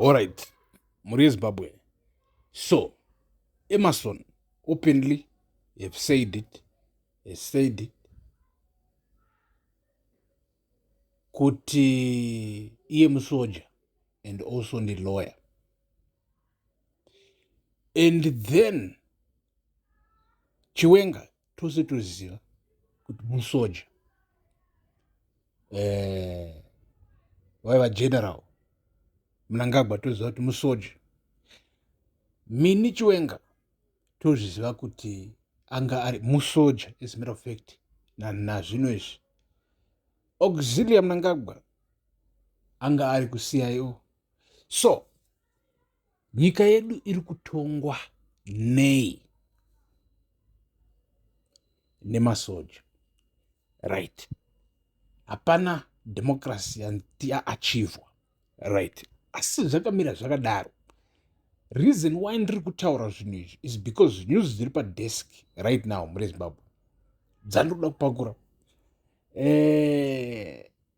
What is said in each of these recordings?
Alright, mhuri yeZimbabwe. So, Emerson openly have said it, has said it, kuti iye musoja and also ndi lawyer. And then Chiwenga tose toziva kuti musoja eh, vaiva general Mnangagwa toziva kuti musoja. Mini Chiwenga tozviziva kuti anga ari musoja as matter of fact nazvino izvi Auxilia Mnangagwa anga ari kuCIO. So nyika yedu iri kutongwa nei? Nemasoja, right? Hapana democracy yanti yaachivwa, right? Asi zvakamira zvakadaro, reason why ndiri kutaura zvinhu izvi is because news dziri padesk right now muri Zimbabwe dzandiri kuda kupakura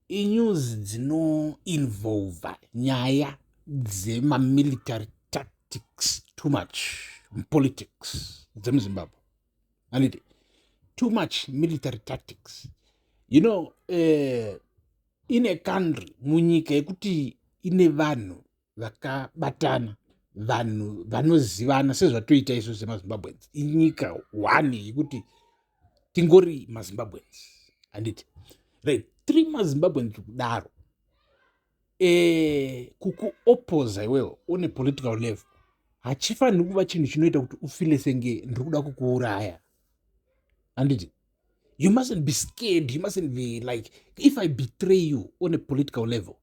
inews dzinoinvolva nyaya dzemamilitary tactics too much mupolitics dzemuZimbabwe, handiti? Too much military tactics in a country, munyika yekuti ine vanhu vakabatana, vanhu vanozivana sezvatoita isu semaZimbabweans, inyika one yekuti tingori maZimbabweans, handiti? Right, tiri maZimbabweans kudaro, kukuopposa iwewo on a political level hachifaniri kuva chinhu chinoita kuti ufeele senge ndiri kuda kukuuraya, handiti? You mustn't be scared. You mustn't be like, if I betray you on a political level,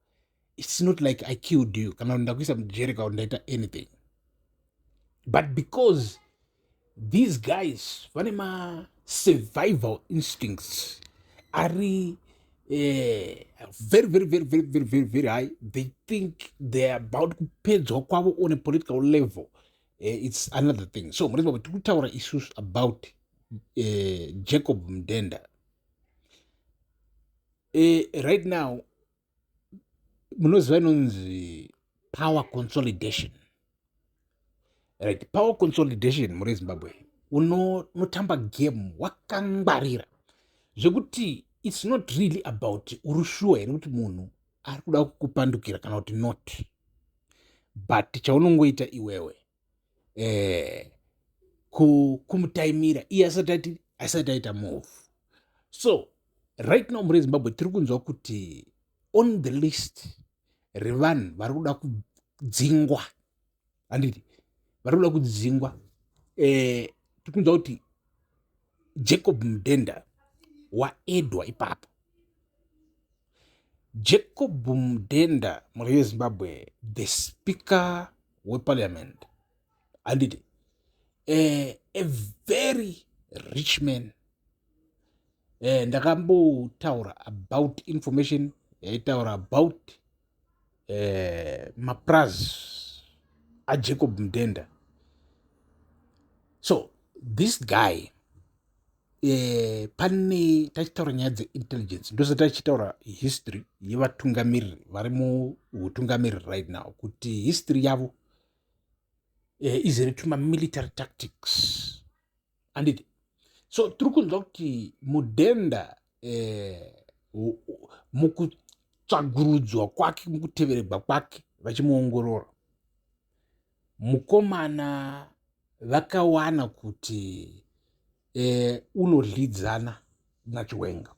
it's not like I killed you kana kuti ndakuisa mujeri kana kuti ndaita anything. But because these guys vane ma-survival instincts ari very very very very very very very high, they think they're about kupedzwa kwavo on a political level, it's another thing. So muri Zimbabwe, tiri kutaura isusu about Jacob Mudenda. Right now munoziva inonzi power consolidation, right? Power consolidation muri Zimbabwe, unotamba game wakangwarira zvekuti it's not really about uri sure here kuti munhu ari kuda kukupandukira kana kuti not, but chaunongoita iwewe kumutaimira iye asati aita move. So right now muri Zimbabwe tiri kunzwa kuti on the list revanhu vari kuda kudzingwa, handiti? Vari kuda kudzingwa, tiri kunzwa kuti Jacob Mudenda waedwa ipapo. Jacob Mudenda muri weZimbabwe, the speaker weparliament, handiti? A very rich man. Ndakambotaura about information yaitaura about mapraz aJacob Mudenda. So this guy, pane tachitaura nyaya dzeintelligence, ndosati tachitaura history yevatungamiriri vari muutungamiriri right now, kuti history yavo izere tumamilitary tactics, handiti? So tiri kunzwa kuti Mudenda, mukutsvagurudzwa kwake, mukuteveregwa kwake, vachimuongorora mukomana, vakawana kuti unodyidzana naChiwenga,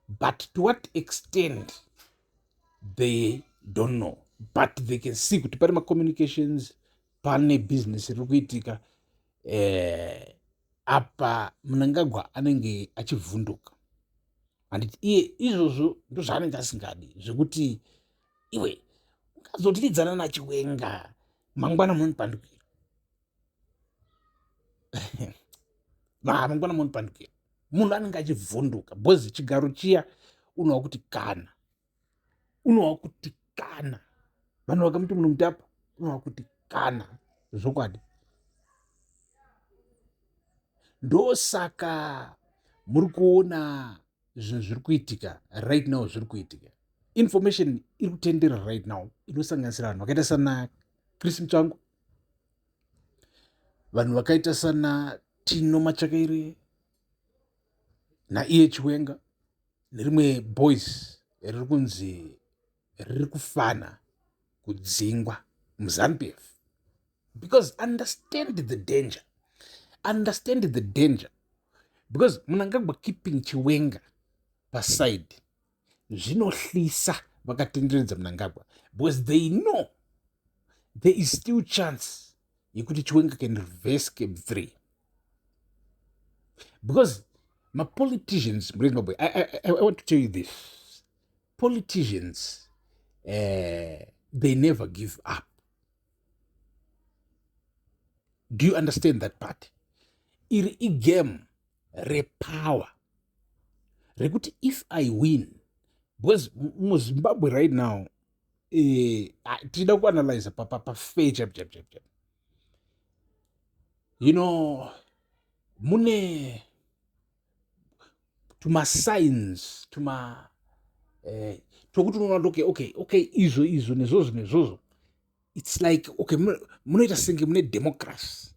but to what extent they don't know, but they can see kuti pane macommunications, pane business riri kuitika. Apa Mnangagwa anenge achivhunduka, handiti? Iye izvozvo ndozvaanenge asingadi, zvekuti iwe ungazodyidzana naChiwenga, mangwana munondipandukira, mangwana munondipandukira. Munhu anenge achivhunduka because chigaro chiya unowa kuti kana unowa kuti kana vanhu vakamuti munhu mutapa, unowa kuti kana zvokwadi. Ndosaka muri kuona zvinhu zviri kuitika right now, zviri kuitika. Information iri kutenderera right now inosanganisira vanhu vakaita sana Chris Mutsvangu, vanhu vakaita sana Tino Machakaire naiye Chiwenga nerimwe boys riri kunzi riri kufana kudzingwa muZANU-PF. Because understand the danger, understand the danger, because Mnangagwa keeping Chiwenga paside zvinohlisa vakatenderedza Mnangagwa, because they know there is still chance yekuti Chiwenga can reverse CAB 3, because mapoliticians muZimbabwe, I want to tell you this, politicians, they never give up. Do you understand that part? Iri igame repower rekuti if I win, because muZimbabwe right now, tida kuanalyza pafair chap chap chap chap, mune tumasigns tuma tokuti unoona kuti okay, izvo izvo nezvozvo nezvozvo, it's like, okay, munoita senge mune democracy,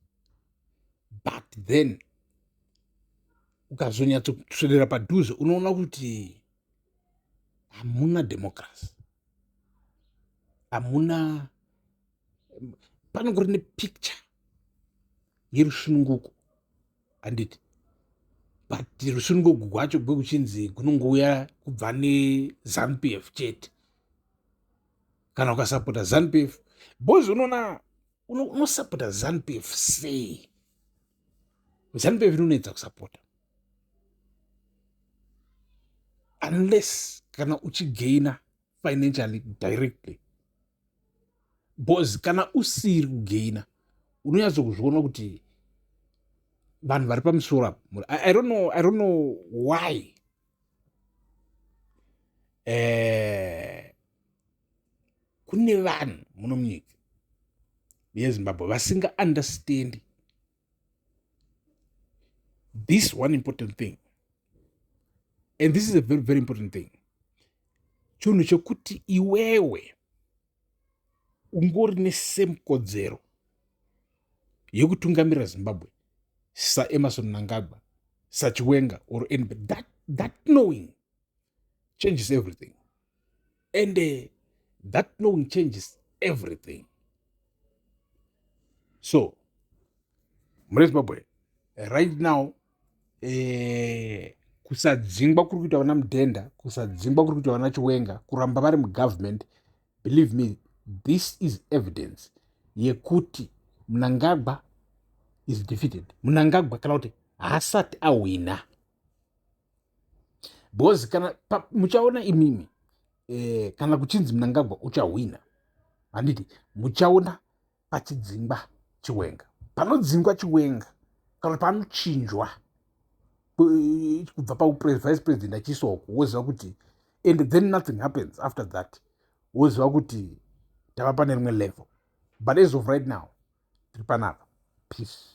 but then ukazonyatsoswedera padhuze unoona kuti hamuna democracy, hamuna. Panongori nepicture yerusununguko, handiti? But rusununguko rwacho gwekuchinzi kunongouya kubva neZANU PF chete kana ukasapota ZANU PF, because unoona unosapota ZANU PF sei? ZANU PF inonetsa kusapota unless kana uchigaina financially directly, because kana usiri kugaina unonyatsokuzviona kuti vanhu vari pamusoro apo. I don't know why kune vanhu muno munyika yeZimbabwe vasinga understand this one important thing, and this is a very, very important thing. Chinhu chekuti iwewe ungori nesame kodzero yekutungamirira Zimbabwe saEmmerson Mnangagwa, saChiwenga or anybody, that knowing changes everything. And that knowing changes everything. So mune Zimbabwe right now, kusadzingwa kuri kuita vana Mudhenda, kusadzingwa kuri kuita vana Chiwenga, kuramba vari mugovernment, believe me, this is evidence yekuti Mnangagwa is defeated. Mnangagwa kana kuti haasati ahwina, because kana muchaona imimi, kana kuchinzi Mnangagwa uchahwina, handiti muchaona pachidzingwa Chiwenga? Panodzingwa Chiwenga kana panochinjwa kubva pavice president achiiswa uku, woziva kuti, and then nothing happens after that, woziva kuti tava pane rimwe level. But as of right now, tiri panapa. Peace.